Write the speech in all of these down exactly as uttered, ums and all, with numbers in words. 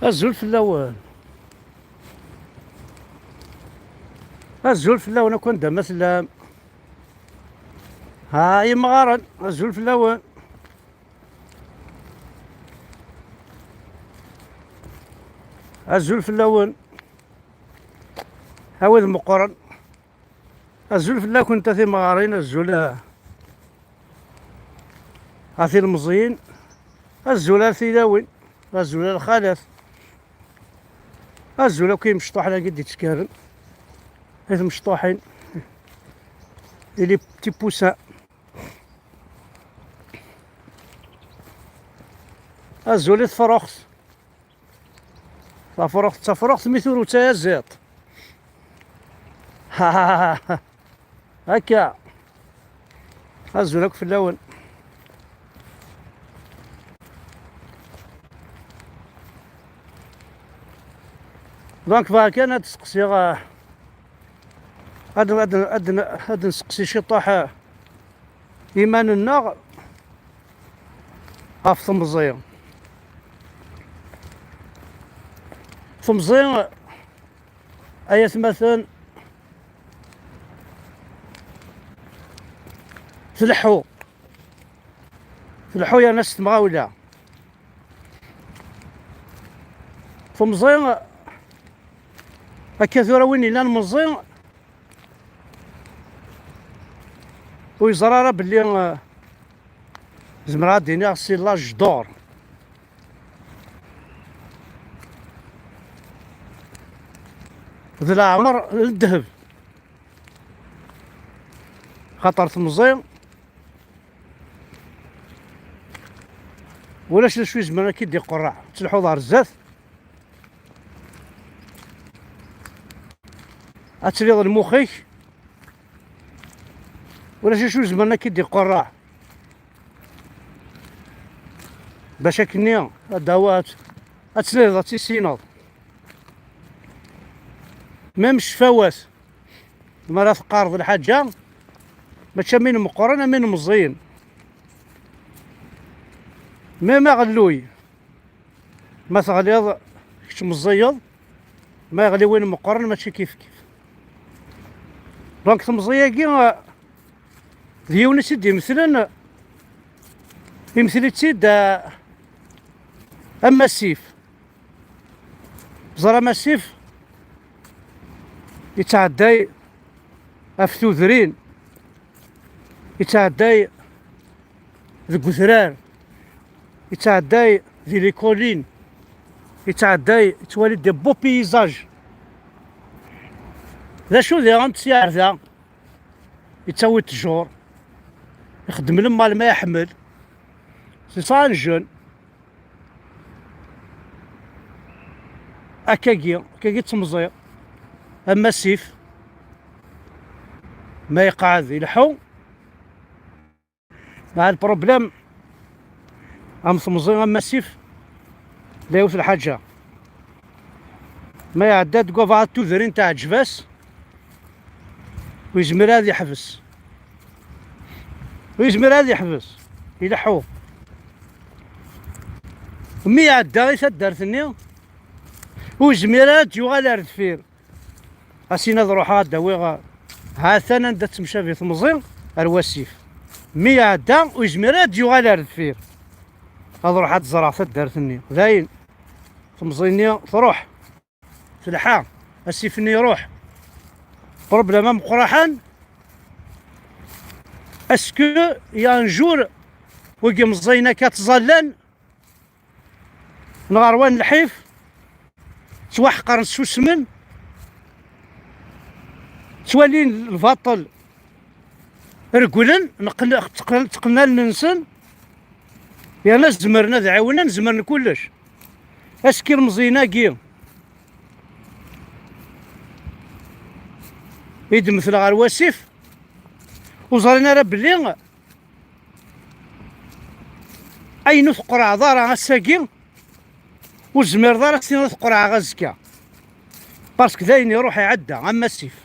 Azul fell-awen. Azul fell-awen akk anda ma tellam. Ha imɣaren, azul fell-awen. Azul fell-awen. A wid meqqren. Azul fell-akent a timɣarin, azul a, a tilmeẓyin, azul a tilawin, azul a lxalat, azul akk i yimecṭuḥen-agi d-ittkaren, i tmecṭuḥin, i les petits poussins. Azul i tefruxt. Tafruxt d tafruxt, mi turew d tayaziḍt. Akka. Azul akk fell-awen. Donc, bɣiɣ kan ad d-steqsiɣ, eh, ad, ad, ad, ad nseqsi ciṭuḥ, eh, iman-nneɣ ɣef temẓi. Temẓi, ay atmaten, tleḥḥu. Tleḥḥu yerna s temɣawla. Temẓi, akka tura win yellan meẓẓi, ur yeẓri ara belli, eh, zemreɣ ad d-iniɣ c'est l'âge d'or. D leɛmer n ddheb. Xaṭer temẓi, ulac d acu izemren ad k-id-iqerreɛ. Ad telḥuḍ ar zdat, ad tiliḍ lmux-ik, ulac acu izemren ad k-id-iqerreɛ. Bac akkenni ad dawa-, ad, ad tiliḍ ad tissineḍ. Même ccfawat, mi ara teqqareḍ lḥaǧa, mačči am win meqqren am win meẓẓiyen. Même aɣelluy, ma teɣliḍ kečč meẓẓiyeḍ, ma yeɣli win meqqren mačči kif kif. Donc temẓi-agi, eh, d yiwen i tt-id-imetlen, imetel-itt-id, eh, am asif. Ẓer amasif yettɛedday ɣef tudrin, yettɛedday deg udrar, yettɛedday di les collines, yettɛedday, yettwali des beaux paysages. D acu diɣen tt-iɛerda? Yettawi ttjur, ixeddem lemmal ma iḥemmel. C'est ça un jeune. Akkagi, akkagi d temẓi. Am asif. Ma iqɛed ileḥḥu. Mɛa lproblem, am temẓi am asif, la yiwet lḥaǧa. Ma iɛedda-d deg ubaɛḍ tudrin teɛǧeb-as, ur yezmir ad yeḥbes. Ur yezmir ad yeḥbes. Ileḥḥu. Mi iɛedda i taddart-nni, ur yezmir ara ad d-yuɣal ar deffir. Asin ad ruḥeɣ ad d-awiɣ, ha-t-an anda temcabi temẓi ar wasif. Mi iɛedda, ur yezmir ara ad d-yuɣal ar deffir. Ad ruḥeɣ ad ẓreɣ taddart-nni. Dayen, temẓi-nni truḥ. Telḥa. Asif-nni iruḥ. Problème ameqqraḥan. Est-ce que y a un jour wigi meẓẓiyen akka ttẓallan neɣ ṛwan lḥif, ttwaḥqren, ssusmen, ttwalin lbaṭel, regglen, neqqen-, tteqqen-, tteqqen allen-nsen, yerna zemren ad ɛiwnen, zemren kullec. Est-ce que ilmeẓyen-agi i d-mmteɣ ɣer wasif, ur ẓrin ara belli ayen ur tqerɛeḍ ara ass-agi, ur tezmireḍ ara ad tiniḍ tqerɛeɣ azekka. Parce que dayen iruḥ iɛedda, am asif.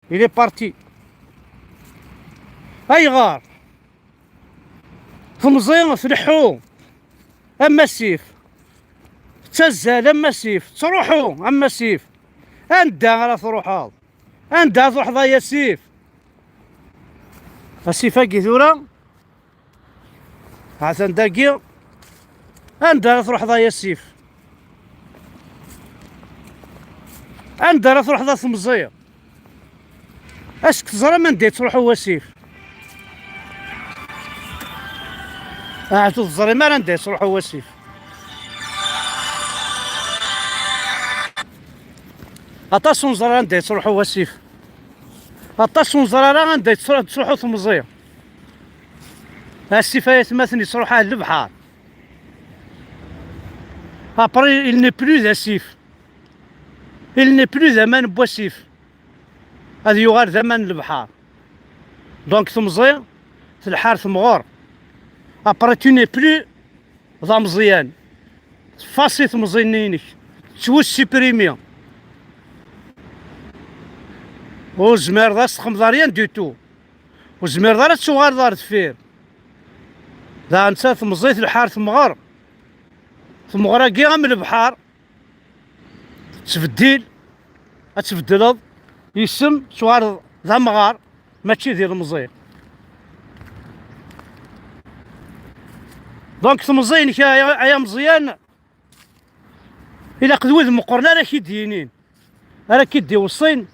Il est parti. Ayɣer? Temẓi tleḥḥu am asif. Ttazzal am asif, ttruḥu am asif. Anda ara truḥeḍ? Anda ara truḥeḍ ay asif? Asif-agi tura, ha-t-an dagi. Anda ara truḥeḍ ay asif? Anda ara truḥeḍ a temẓi? Acu teẓram anda yettruḥu wasif? Ahat ur teẓrim ara anda yettruḥu wasif. Aṭas ur neẓri ara anda yettruḥu wasif. Aṭas ur neẓri ara anda yettru-, tettruḥu temẓi. Asif ay atmaten yettruḥu ar lebḥer. Après, il n'est plus d asif. Il n'est plus d aman n wasif. Ad yuɣal d aman n lebḥer. Donc temẓi telḥa ar temɣer. Après, tu n'es plus d ameẓyan. Tfasi temẓi-nni-inek. Tettwussupprimi. Ur zmireḍ ad s-texmeḍ rien du tout. Ur zmireḍ ara ad tuɣaleḍ ar deffir. Daɣen ta temẓi telḥa ar temɣer. Temɣer-agi am lebḥer. Tettbeddil, ad tbeddleḍ isem, tuɣaleḍ d amɣar, mačči d ilemẓi. Donc temẓi-inek ay, ay ameẓyan, ilaq d wid meqqren ara k-id-yinin, ara k-id-iweṣṣin,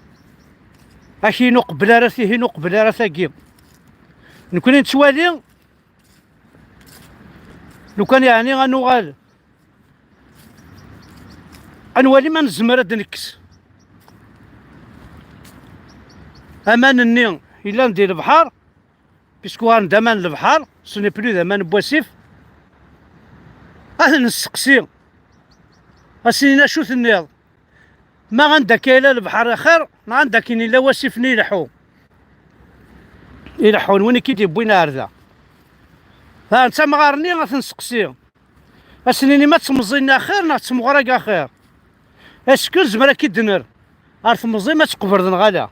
ad k-yini uqbel ara tihin, uqbel ara tagi. Nekni nettwali, lukan yeɛni ad nuɣal ad nwali ma nezmer ad d-nekkes aman-nni yellan di lebḥer, puisque uɣalen d aman n lebḥer, ce n'est plus d aman n wasif. Ad nesteqsi, ad s-nini acu tenniḍ, ma anda akka yella lebḥer axir, neɣ anda akken yella wasif-nni ileḥḥu, ileḥḥun, win i k-id-yewwin ar da. Ha, d tamɣar-nni ad t-nesteqsi. Ad s-nini ma d temẓi-nni axir neɣ d temɣer-agi axir? Est-ce que nezmer ad k-id-nerr ar temẓi ma teqbreḍ neɣ ala?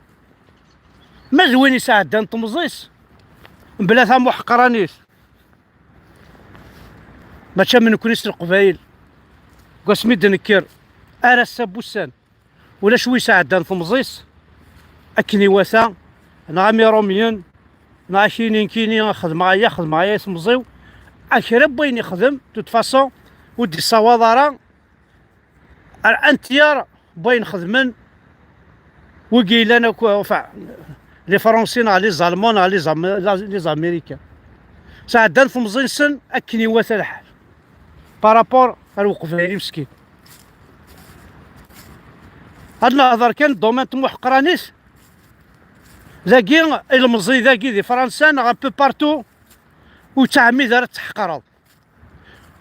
Ma d win yesɛeddan temẓi-s mebla tamuḥeqranit, mačči am nekni s Leqbayel, deg wasmi d-nekker ar ass-a n wussan. Ulac wi yesɛeddan temẓi-s akken iwata, neɣ am Irumyen, neɣ akini nekkini xedmeɣ aya, xedmeɣ aya i temẓi-w. A kra n wayen ixdem, de toute façon, ur d-yessawaḍ ara ar un tiers n wayen xedmen wigi yellan akk, enfin, les Français neɣ les Allemands neɣ les Am-, les Américains. Sɛeddan temẓi-nsen akken iwata lḥal par rapport ar Uqbayli meskin. Ad nehḍer kan domaine n tmuḥeqranit. Dagi, ilemẓi dagi di Fransa neɣ un peu partout, ur yettɛemmid ara ad tḥeqreḍ.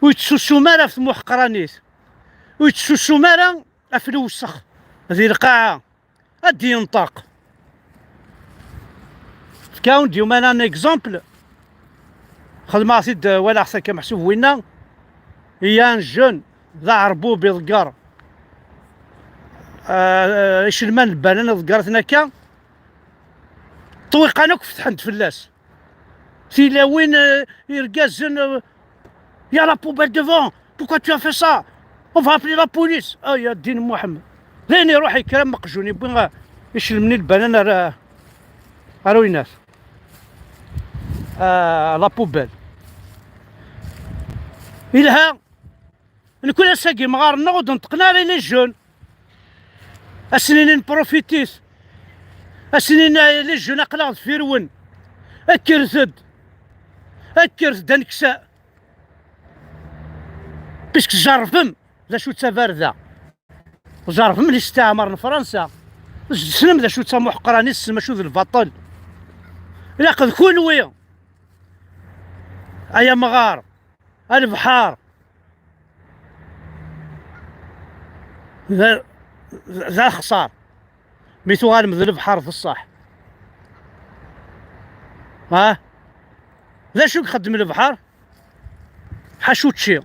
Ur yettsusum ara ɣef tmuḥeqranit. Ur yettsusum ara ɣef lewsex di lqaɛa. Ad d-yenṭeq. Fkawen-d yuman un exemple. Xedmeɣ-t-id, walaɣ-t akka meḥsub winna. Il y a un jeune, d aɛerbub iḍegger, euh, icelman n lbanan iḍegger-ten akka. Ṭṭwiqan akk fetḥent fell-as. Tilawin, euh, irgazen, euh, il y a la poubelle devant. Pourquoi tu as fait ça? On va appeler la police. Ah, ya ddin Muḥemmed. Dayen iruḥ yekker am meqjun, yewwi, ah, icelmen i lbanan ar, ar uynas. Ah, la poubelle. Ilha. Nekni ass-agi imɣaren-nneɣ ur d-neṭqen ara i les jeunes. Ad sen-inin profitit. Ad sen-inin ay les jeunes, aql-aɣ deffir-wen. Kkret-d. Kkret-d ad nekkes. Puisque tjerrbem d acu d tabarda. Tjerrbem listiɛmar n Fransa. Tessnem d acu d tamuḥeqranit, tessnem acu d lbaṭel. Ilaq d kunwi, ay amɣar, a lebḥer, d, d, d axeṣṣar. Mi tuɣalem d lebḥer d ṣṣeḥ. Ha? D acu i ixeddem lebḥer? Ḥaca učči.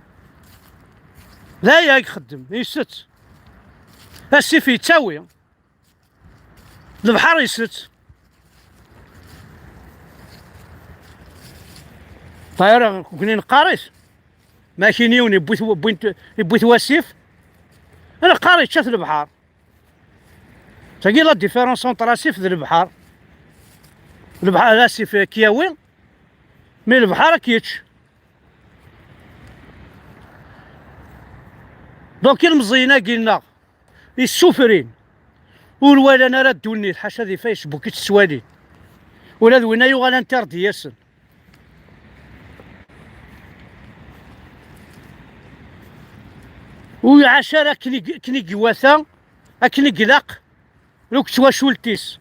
D aya i ixeddem, isett. Asif yettawi. Lebḥer isett. Ṭayra, nekni neqqar-it. Ma kini yiwen yewwi-t, yewwi-t, yewwi-t wasif, Neqqar yečča-t lebḥer. Tagi la différence entre asif d lebḥer. Lebḥer d asif ad k-yawi, mais lebḥer ad k-yečč. Donc ilmeẓyen-agi-nneɣ yessufrin, ur walan ara ddunit, ḥaca di Facebook i tt-ttwalin. Ula d winna yuɣal interdit-asen. Ur iɛac ara akken i, akken i iwata, akken i ilaq, luk d twacult-is,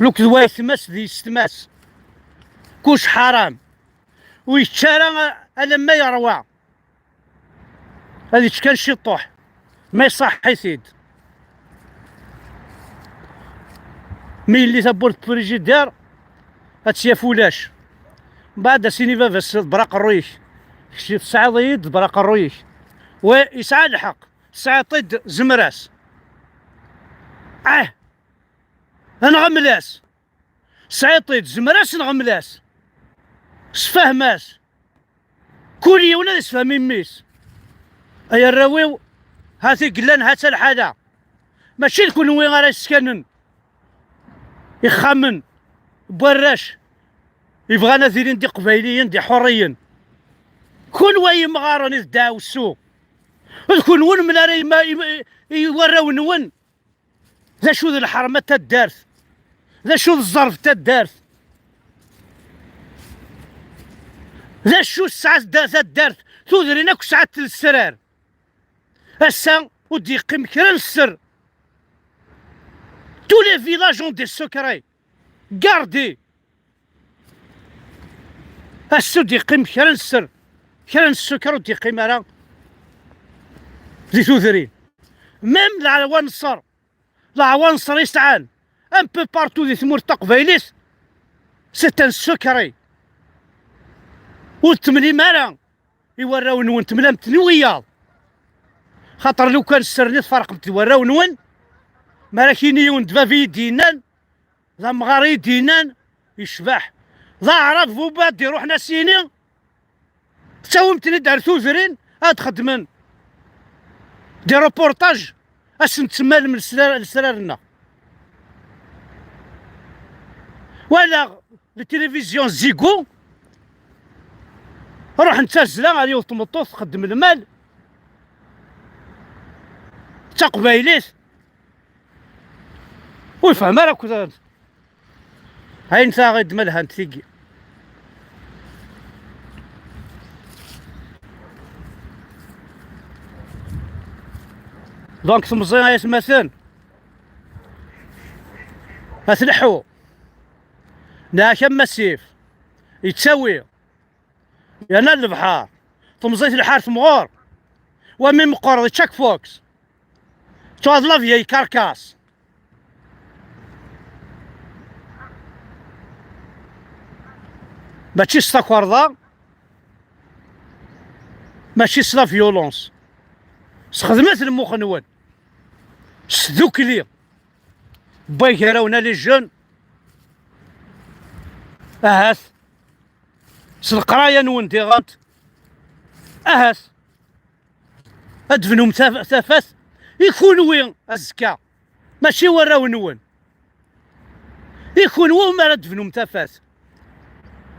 luk d wayetma-s d yessetma-s. Kullec ḥaram. Ur yečči ara alamma yerwa. Ad yečč kan ciṭuḥ, ma iṣaḥ-it-id. Mi yelli tawwurt n frijider, ad tt-yaf ulac. Mbeɛd ad s-yini baba-s: "Ḍebber aqerruy-ik. Kečč tesɛiḍ-iyi-d, ḍebber aqerruy-ik." Wa yesɛa lḥeqq, tesɛiḍ-t-id, zemer-as. Ah! Neɣ mel-as. Tesɛiḍ-t-id, zemer-as neɣ mel-as. Sefhem-as. Kul yiwen ad isefhem i mmi-s. Ay arraw-iw, ha-t-i yellan, ha-tt-a lḥala. Mačči d kunwi ara yesskanen ixxamen n warrac yebɣan ad ilin d iqbayliyen, d iḥuriyen. Kunwi ay imɣaren i d ddeɛwessu. D kunwi mel ara yema-, i, i warraw-nwen. D acu d lḥerma n taddart? D acu d ẓẓerb n taddart? D acu tesɛa tadda-, taddart? Tudrin akk sɛant lesrar. Ass-a ur d-yeqqim kra n sser. Tous les villages ont des secrets. Gardez. Ass ur d-yeqqim kra n sser, kra n ssuker ur d-yeqqim ara di tudrin. Même leɛwanṣer, leɛwanṣer i sɛan un peu partout di tmurt taqbaylit, c'est un secret. Ur temlim ara i warraw-nwen, temlam-ten i wiyaḍ. Xaṭer lukan sser-nni tferqem-t d warraw-nwen, mi ara k-yini yiwen d bab i yi-d-yennan, d amɣar i d-yennan, yecbeḥ. D aɛrab bu bad iruḥen a s-yini, ttawim-ten-id ar tudrin ad xedmen des reportages, ad sen-temmalem lesrar-, lesrar-nneɣ. Walaɣ la télévision Zigo, ruḥen d tazzla ar yiwet tmeṭṭut txeddem lmal d taqbaylit, ur yefhem ara akk ayen taɣ i d-malhant tigi. Donc temẓi ay atmaten, ad tleḥḥu. Neɣ am asif yettawi yerna lebḥer, temẓi telḥa ar temɣer. Wa mi meqqer d Chuck Fox. Tu as la vieille carcasse. Mačči s takerḍa, mačči s la violence. Sxedmet lmux-nwen s tdukli. Wway gar-awen a les jeunes. Ahat s leqraya-nwen diɣent, ahat ad d-tebnum taf-, tafat i kunwi azekka, mačči i warraw-nwen. I kunwi umi ara d-tebnum tafat.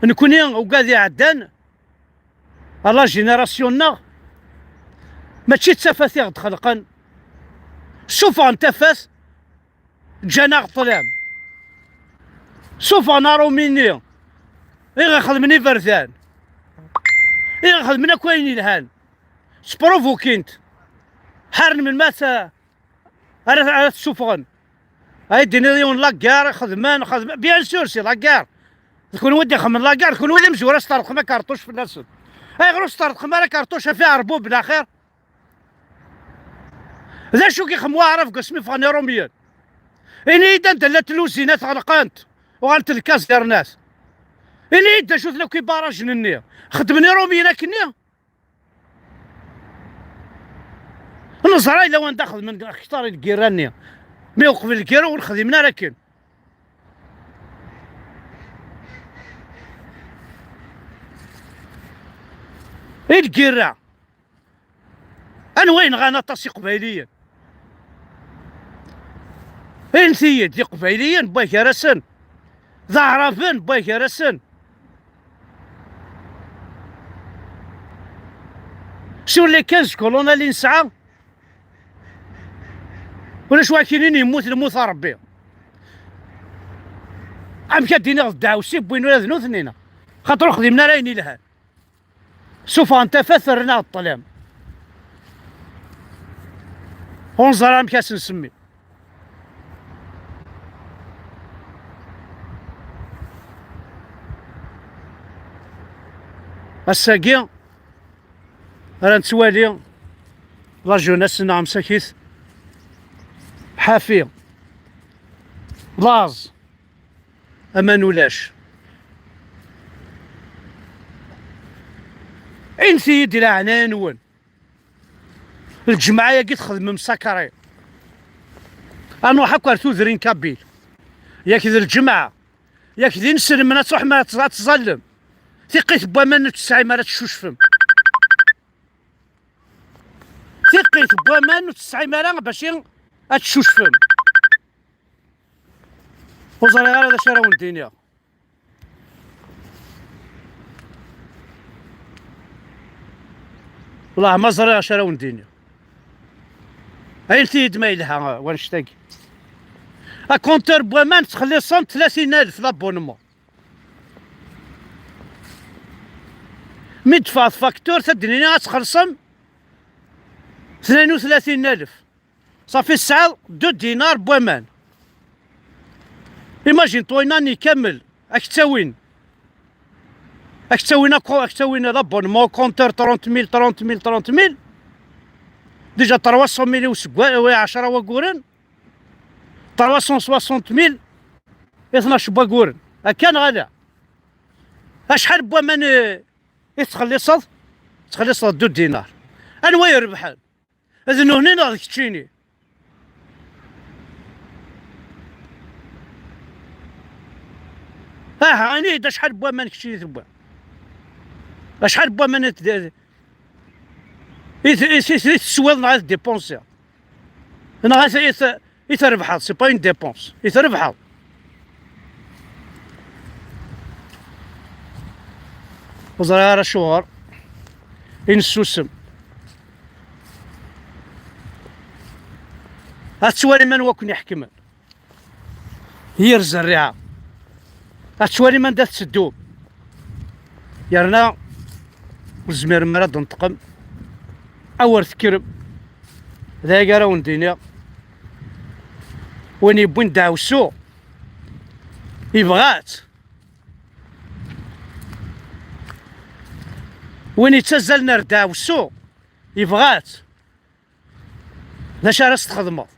Nekni ugad iɛeddan, à la génération-nneɣ, mačči d tafat i ɣ-d-xelqen. Ssufɣen tafat, ǧǧan-aɣ ṭṭlam. Ssufɣen aṛumi-nni i ɣ-ixedmen iberdan, i ɣ-ixedmen akk ayen yelhan. Sprovokin-t. Ḥaren melmi ara, ara t-ssufɣen. Ay d-tiniḍ yiwen la guerre xedmen, xedmen. Bien sûr, c'est la guerre. D kunwi i d-ixedmen la guerre, d kunwi d imezwura, sṭerḍqem akerṭuc fell-asen. Ayɣer ur sṭerḍqem ara akerṭuc ɣef iɛerbuben axir? D acu i ixem waɛrab deg wasmi ffɣen iṛumyen? Ini-yi-d anda llant luzinat ɣelqent, uɣalent d lkazirnat. Ini-yi-d d acu-ten akk ibarajen-nni. Xedmen iṛumyen akkenni? Neẓra yella wanda xedmen akteṛ i lgirra-nni. Mi uqbel lgirra ur xdimen ara akken. I lgirra. Anwa yenɣan aṭas Iqbayliyen? Init-iyi-d, d Iqbayliyen wway gar-asen, d Aɛraben wway gar-asen. Sur les quinze colonels i nesɛa, ulac win ara k-yinin yemmut lmut a Rebbi. Amek ad d-iniɣ d ddeɛwessu i wwin ula d nutni, neɣ? Xaṭer ur xdimen ara ayen ilhan. Sufɣen tafat, rran-aɣ ṭṭlam. Ur neẓri amek ad s-nsemmi. Ass-agi ara nettwali la jeunesse-nneɣ msakit, ḥafi, laẓ, aman ulac. Init-iyi-d di leɛnaya-nwen, lǧemɛa-agi txedmem sakari, ad nruḥ akk ar tudrin kabyle, yak d lǧemɛa, yak d inselmen ad truḥem ad tẓ-, ad tẓallem. Tiqqit n waman ur tesɛim ara ad teccucfem. Tiqqit n waman ur tesɛim ara bac ad teccucfem. Ur ẓriɣ ara d acu ara wen-d-iniɣ. Wellah ma ẓriɣ acu ara wen-d-iniɣ. Init-iyi-d ma yelha wannect-agi. Akunter n waman ttxelliṣen tlatin alef l'abonnement. Mi d-teffeɣ tfaktur, ad d-nini ad txellṣem tnayen u tlatin alef. Safi tesɛiḍ deux dinars n waman. Imagine-toi une année kamel, ad k-ttawin, ad k-ttawin ako-, ad k-ttawin l'abonnement, compteur trente mille, trente mille, trente mille. Déjà trois cent mille i useggas, i ɛecra wagguren. Trois cent soixante mille i tnac n wagguren. Akka neɣ ala? Acḥal n waman i, i tettxelliṣeḍ? Tettxelliṣeḍ deux dinars. Anwa irebḥen? D nutni neɣ d keččini? Aha, ini-d acḥal n waman keččini tewwa? Acḥal n waman i t-, i t-, i t-, i teswiḍ neɣ i tdépensiḍ? Neɣ i t-, i t-, i trebḥeḍ, c'est pas une dépense. I trebḥeḍ. Ur ẓriɣ ara acuɣer i nessusem. Ad tettwalim anwa ken-iḥekmen. Yir zerriɛa. Ad tettwalim anda tetteddum. Yerna ur tezmirem ara ad d-tenṭqem. Awer tekkrem. D aya ara wen-d-iniɣ. Win yewwin ddeɛwessu, yebɣa-tt. Win yettazzalen ar ddeɛwessu, yebɣa-tt. D acu ara s-txedmeḍ?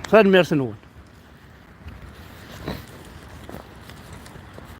Tanemmirt-nwen.